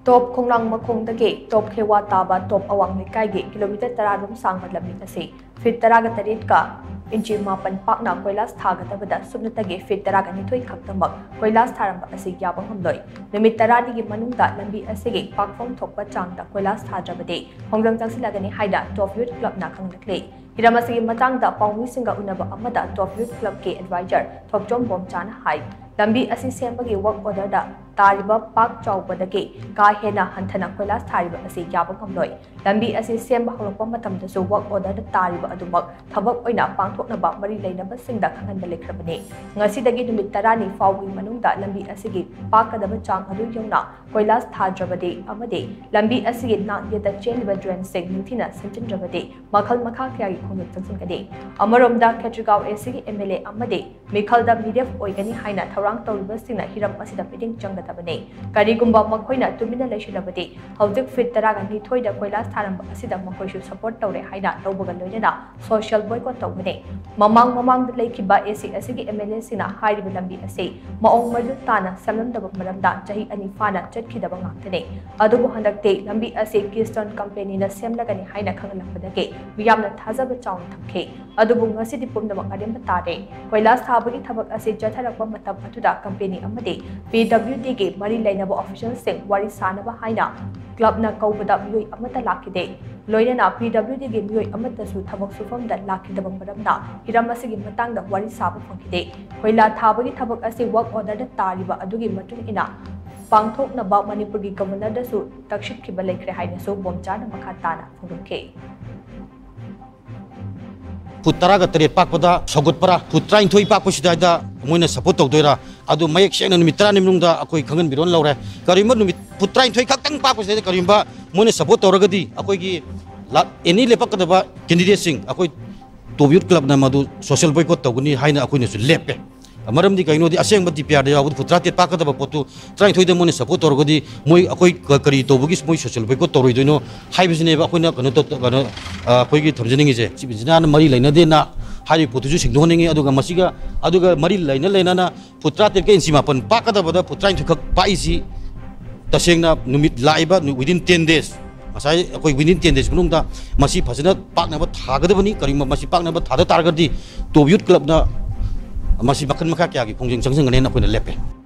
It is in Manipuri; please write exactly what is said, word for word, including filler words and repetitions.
ꯇꯣꯞ ꯈꯣꯡꯅꯥꯡ ꯃꯈꯣꯡꯗꯒꯤ ꯇꯣꯞ ꯈꯦꯋꯥ ꯇꯥꯕ ꯇꯣꯞ ꯑꯋꯥꯡ ꯂꯩꯀꯥꯏꯒꯤ ꯀꯤꯂꯣꯃꯤꯇꯔ ꯇꯔꯥ ꯔꯣꯝ ꯁꯥꯡꯕ ꯂꯝꯕꯤ ꯑꯁꯤ ꯐꯤꯠ ꯇꯔꯥꯒ ꯇꯔꯦꯠꯀ ꯏꯟꯆꯤ ꯃꯥꯄꯟ ꯄꯥꯛꯅ ꯀꯣꯏꯂꯥꯁ ꯊꯥꯒꯗꯕꯗ ꯁꯨꯞꯅꯇꯒꯤ ꯐꯤꯠ ꯇꯔꯥꯒ ꯅꯤꯊꯣꯏ ꯈꯛꯇꯃꯛ ꯀꯣꯏꯂꯥꯁ ꯊꯥꯔꯝꯕ ꯑꯁꯤ ꯌꯥꯕ ꯉꯝꯂꯣꯏ꯫ ꯅꯨꯃꯤꯠ ꯇꯔꯥꯅꯤꯒꯤ ꯃꯅꯨꯡꯗ ꯂꯝꯕꯤ ꯑꯁꯤꯒꯤ ꯄꯥꯛꯐꯝ ꯊꯣꯛꯄ ꯆꯥꯡꯗ ꯀꯣꯏꯂꯥꯁ ꯊꯥꯗ꯭ꯔꯕꯗꯤ ꯈꯣꯡꯖꯪ ꯆꯪꯁꯤꯜꯂꯒꯅꯤ ꯍꯥꯏꯅ ꯇꯣꯞ ꯌꯨꯠ ꯀ꯭ꯂꯕꯅ ꯈꯪꯂꯛꯂꯤ꯫ ꯍꯤꯔꯝ ꯑꯁꯤꯒꯤ ꯃꯇꯥꯡꯗ ꯄꯥꯎꯃꯤꯁꯤꯡꯒ ꯎꯅꯕ ꯑꯃꯗ ꯇꯣꯞ ꯌꯨꯠ ꯀ꯭ꯂꯕꯀꯤ ꯑꯦꯗꯚꯥꯏꯖꯔ ꯊꯣꯛꯆꯣꯝ ꯕꯣꯝꯆꯥꯅ ꯍꯥꯏ, ꯂꯝꯕꯤ ꯑꯁꯤ ꯁꯦꯝꯕꯒꯤ ꯋꯥꯔꯛ ꯑꯣꯔꯗꯔꯗ ꯇꯥꯔꯤꯕ ꯄꯥꯛ ꯆꯥꯎꯕꯗꯒꯤ ꯀꯥ ꯍꯦꯟꯅ ꯍꯟꯊꯅ ꯀꯣꯏꯂꯥꯁ ꯊꯥꯔꯤꯕ ꯑꯁꯤ ꯌꯥꯕ ꯉꯝꯂꯣꯏ꯫ ꯂꯝꯕꯤ ꯑꯁꯤ ꯁꯦꯝꯕ ꯍꯧꯔꯛꯄ ꯃꯇꯝꯗꯁꯨ ꯋꯥꯔꯛ ꯑꯣꯔꯗꯔꯗ ꯇꯥꯔꯤꯕ ꯑꯗꯨꯃꯛ ꯊꯕꯛ ꯑꯣꯏꯅ ꯄꯥꯡꯊꯣꯛꯅꯕ ꯃꯔꯤ ꯂꯩꯅꯕꯁꯤꯡꯗ ꯈꯪꯍꯟꯕ ꯂꯩꯈ꯭ꯔꯕꯅꯤ꯫ ꯉꯁꯤꯗꯒꯤ ꯅꯨꯃꯤꯠ ꯇꯔꯥꯅꯤ ꯐꯥꯎꯕꯒꯤ ꯃꯅꯨꯡꯗ ꯂꯝꯕꯤ ꯑꯁꯤꯒꯤ ꯄꯥꯛꯀꯗꯕ ꯆꯥꯡ ꯑꯗꯨ ꯌꯧꯅ ꯀꯣꯏꯂꯥꯁ ꯊꯥꯗ꯭ꯔꯕꯗꯤ ꯑꯃꯗꯤ ꯂꯝꯕꯤ ꯑꯁꯤꯒꯤ ꯅꯥꯛ ꯌꯦꯠꯇ ꯆꯦꯜꯂꯤꯕ ꯗ꯭ꯔꯦꯟꯁꯤꯡ ꯅꯤꯡꯊꯤꯅ ꯁꯦꯝꯖꯤꯟꯗ꯭ꯔꯕꯗꯤ ꯃꯈꯜ ꯃꯈꯥ ꯀꯌꯥꯒꯤ ꯈꯣꯡꯖꯪ ꯆꯪꯁꯤꯟꯒꯅꯤ꯫ ꯑꯃꯔꯣꯝꯗ ꯈꯦꯇ꯭ꯔꯤꯒꯥꯎ ꯑꯦꯁꯤꯒꯤ ꯑꯦꯝ ꯑꯦꯜ ꯑꯦ ꯑꯃꯗꯤ ꯃꯤꯈꯜꯗ ꯃꯤꯔꯦꯞ ꯑꯣꯏꯒꯅꯤ ꯍꯥꯏꯅ ꯊꯧꯔꯥꯡ ꯇꯧꯔꯤꯕꯁꯤꯡꯅ ꯍꯤꯔꯝ ꯑꯁꯤꯗ ꯃꯤꯠꯌꯦꯡ ꯆꯪꯒꯗꯕꯅꯤ꯫ ꯀꯔꯤꯒꯨꯝꯕ ꯃꯈꯣꯏꯅ ꯇꯨꯃꯤꯟꯅ ꯂꯩꯁꯤꯜꯂꯕꯗꯤ ꯍꯧꯖꯤꯛ ꯐꯤꯠ ꯇꯔꯥꯒ ꯅꯤꯊꯣꯏꯗ ꯀꯣꯏꯂꯥꯁ ꯊꯥꯔꯝꯕ ꯑꯁꯤꯗ ꯃꯈꯣꯏꯁꯨ ꯁꯄꯣꯔꯠ ꯇꯧꯔꯦ ꯍꯥꯏꯅ ꯂꯧꯕꯒ ꯂꯣꯏꯅꯅ ꯁꯣꯁꯤꯌꯦꯜ ꯕꯣꯏꯀꯣꯠ ꯇꯧꯒꯅꯤ꯫ ꯃꯃꯥꯡ ꯃꯃꯥꯡꯗ ꯂꯩꯈꯤꯕ ꯑꯦꯁꯤ ꯑꯁꯤꯒꯤ ꯑꯦꯝ ꯑꯦꯜ ꯑꯦꯁꯤꯡꯅ ꯍꯥꯏꯔꯤꯕ ꯂꯝꯕꯤ ꯑꯁꯤ ꯃꯑꯣꯡ ꯃꯔꯤꯜ ꯇꯥꯅ ꯁꯦꯝꯂꯝꯗꯕ ꯃꯔꯝꯗ ꯆꯍꯤ ꯑꯅꯤ ꯐꯥꯅ ꯆꯠꯈꯤꯗꯕ ꯉꯥꯛꯇꯅꯤ꯫ ꯑꯗꯨꯕꯨ ꯍꯟꯗꯛꯇꯤ ꯂꯝꯕꯤ ꯑꯁꯤ ꯀꯤꯁꯇꯣꯟ ꯀꯝꯄꯦꯅꯤꯅ ꯁꯦꯝꯂꯒꯅꯤ ꯍꯥꯏꯅ ꯈꯪꯍꯜꯂꯛꯄꯗꯒꯤ ꯃꯤꯌꯥꯝꯅ ꯊꯥꯖꯕ ꯆꯥꯎꯅ ꯊꯝꯈꯤ꯫ ꯑꯗꯨꯕꯨ ꯉꯁꯤꯗꯤ ꯄꯨꯝꯅꯃꯛ ꯑꯔꯦꯝꯕ ꯇꯥꯔꯦ꯫ ꯀꯣꯏꯂꯥꯁ ꯊꯥꯕꯒꯤ ꯊꯕꯛ ꯑꯁꯤ ꯆꯠꯊꯔꯛꯄ ꯃꯇꯝ ꯑꯗꯨꯗ ꯀꯝꯄꯦꯅꯤ ꯑꯃꯗꯤ ꯄꯤ ꯗꯕ꯭ꯂꯤꯎ ꯗꯤꯒꯤ ꯃꯔꯤ ꯂꯩꯅꯕ ꯑꯣꯐꯤꯁꯤꯌꯦꯜꯁꯤꯡ ꯋꯥꯔꯤ ꯁꯥꯅꯕ ꯍꯥꯏꯅ ꯀ꯭ꯂꯕꯅ ꯀꯧꯕꯗ ꯃꯤꯑꯣꯏ ꯑꯃꯠꯇ ꯂꯥꯛꯈꯤꯗꯦ꯫ ꯂꯣꯏꯅꯅ ꯄꯤ ꯗꯕ꯭ꯂꯤꯎ ꯗꯤꯒꯤ ꯃꯤꯑꯣꯏ ꯑꯃꯠꯇꯁꯨ ꯊꯕꯛ ꯁꯨꯐꯝꯗ ꯂꯥꯛꯈꯤꯗꯕ ꯃꯔꯝꯅ ꯍꯤꯔꯝ ꯑꯁꯤꯒꯤ ꯃꯇꯥꯡꯗ ꯋꯥꯔꯤ ꯁꯥꯕ ꯐꯪꯈꯤꯗꯦ꯫ ꯀꯣꯏꯂꯥ ꯊꯥꯕꯒꯤ ꯊꯕꯛ ꯑꯁꯤ ꯋꯥꯔꯛ ꯑꯣꯔꯗꯔꯗ ꯇꯥꯔꯤꯕ ꯑꯗꯨꯒꯤ ꯃꯇꯨꯡ ꯏꯟꯅ ꯄꯥꯡꯊꯣꯛꯅꯕ ꯃꯅꯤꯄꯨꯔꯒꯤ ꯒꯕꯔꯅꯔꯗꯁꯨ ꯇꯛꯁꯤꯠꯈꯤꯕ ꯂꯩꯈ꯭ꯔꯦ ꯍꯥꯏꯅꯁꯨ ꯕꯣꯝꯆꯥꯅ ꯃꯈꯥ ꯇꯥꯅ ꯐꯣꯡꯗꯣꯛꯈꯤ꯫ ꯐꯨꯠ ꯇꯔꯥꯒ ꯇꯔꯦꯠ ꯄꯥꯛꯄꯗ ꯁꯧꯒꯠꯄ꯭ꯔꯥ, ꯐꯨꯠ ꯇꯔꯥꯅꯤꯊꯣꯏ ꯄꯥꯛꯄꯁꯤꯗ ꯃꯣꯏꯅ ꯁꯞꯄꯣꯔꯠ ꯇꯧꯗꯣꯏꯔꯥ, ꯑꯗꯨ ꯃꯌꯦꯛ ꯁꯦꯡꯅ ꯅꯨꯃꯤꯠ ꯇꯔꯥꯅꯤ ꯃꯅꯨꯡꯗ ꯑꯩꯈꯣꯏ ꯈꯪꯍꯟꯕꯤꯔꯣꯅ ꯂꯧꯔꯦ꯫ ꯀꯔꯤꯒꯨꯝꯕ ꯅꯨꯃꯤꯠ ꯐꯨꯠ ꯇꯔꯥꯅꯤꯊꯣꯏ ꯈꯛꯇꯪ ꯄꯥꯛꯄꯁꯤꯗ ꯀꯔꯤꯒꯨꯝꯕ ꯃꯣꯏꯅ ꯁꯞꯄꯣꯔꯠ ꯇꯧꯔꯒꯗꯤ ꯑꯩꯈꯣꯏꯒꯤ ꯂꯥꯛ ꯑꯦꯅꯤ ꯂꯦꯞꯄꯛꯀꯗꯕ ꯀꯦꯟꯗꯤꯗꯦꯠꯁꯤꯡ ꯑꯩꯈꯣꯏ ꯇꯣꯞ ꯌꯨꯠ ꯀ꯭ꯂꯕꯅ ꯃꯗꯨ ꯁꯣꯁꯤꯌꯦꯜ ꯕꯣꯏꯀꯣꯠ ꯇꯧꯒꯅꯤ ꯍꯥꯏꯅ ꯑꯩꯈꯣꯏꯅꯁꯨ ꯂꯦꯞꯄꯦ꯫ ꯃꯔꯝꯗꯤ ꯀꯩꯅꯣꯗꯤ ꯑꯁꯦꯡꯕ ꯗꯤ ꯄꯤ ꯑꯥꯔꯗ ꯌꯥꯎꯕꯗ ꯐꯨꯠ ꯇꯔꯥꯇꯔꯦꯠ ꯄꯥꯛꯀꯗꯕ ꯄꯣꯠꯇꯨ ꯇꯔꯥꯅꯤꯊꯣꯏꯗ ꯃꯣꯏꯅ ꯁꯞꯄꯣꯔꯠ ꯇꯧꯔꯒꯗꯤ ꯃꯣꯏ ꯑꯩꯈꯣꯏ ꯀ- ꯀꯔꯤ ꯇꯧꯕꯒꯤ ꯃꯣꯏ ꯁꯣꯁꯤꯌꯦꯜ ꯕꯣꯏꯀꯣꯠ ꯇꯧꯔꯣꯏꯗꯣꯏꯅꯣ ꯍꯥꯏꯕꯁꯤꯅꯦꯕ ꯑꯩꯈꯣꯏꯅ ꯀꯩꯅꯣ ꯇꯧ- ꯀꯩꯅꯣ, ꯑ, ꯑꯩꯈꯣꯏꯒꯤ ꯊꯝꯖꯅꯤꯡꯉꯤꯁꯦ꯫ ꯆꯤꯞ ꯏꯟꯖꯤꯅꯤꯌꯥꯔꯅ ꯃꯔꯤ ꯂꯩꯅꯗꯦꯅ ꯍꯥꯏꯔꯤꯕ ꯄꯣꯠꯇꯨꯁꯨ ꯁꯦꯡꯗꯣꯛꯍꯟꯅꯤꯡꯉꯤ꯫ ꯑꯗꯨꯒ ꯃꯁꯤꯒ ꯑꯗꯨꯒ ꯃꯔꯤ ꯂꯩꯅ ꯂꯩꯅꯅ ꯐꯨꯠ ꯇꯔꯥꯇꯔꯦꯠꯀ ꯏꯟꯆꯤ ꯃꯥꯄꯟ ꯄꯥꯛꯀꯗꯕꯗ ꯐꯨꯠ ꯇꯔꯥꯅꯤꯊꯣꯏꯈꯛ ꯄꯥꯛꯏꯁꯤ ꯇꯁꯦꯡꯅ ꯅꯨꯃꯤꯠ ꯂꯥꯛꯏꯕ within ten days, ꯉꯁꯥꯏ ꯑꯩꯈꯣꯏ within ten days ꯃꯅꯨꯡꯗ ꯃꯁꯤ ꯐꯖꯅ ꯄꯥꯛꯅꯕ ꯊꯥꯒꯗꯕꯅꯤ꯫ ꯀꯔꯤꯒꯨꯝꯕ ꯃꯁꯤ ꯄꯥꯛꯅꯕ ꯊꯥꯗ ꯇꯥꯔꯒꯗꯤ ꯇꯣꯞ ꯌꯨꯠ ꯀ꯭ꯂꯕꯅ ꯃꯁꯤ ꯃꯈꯜ ꯃꯈꯥ ꯀꯌꯥꯒꯤ ꯈꯣꯡꯖꯪ ꯆꯪꯁꯤꯟꯒꯅꯦꯅ ꯑꯩꯈꯣꯏꯅ ꯂꯦꯞꯄꯦ꯫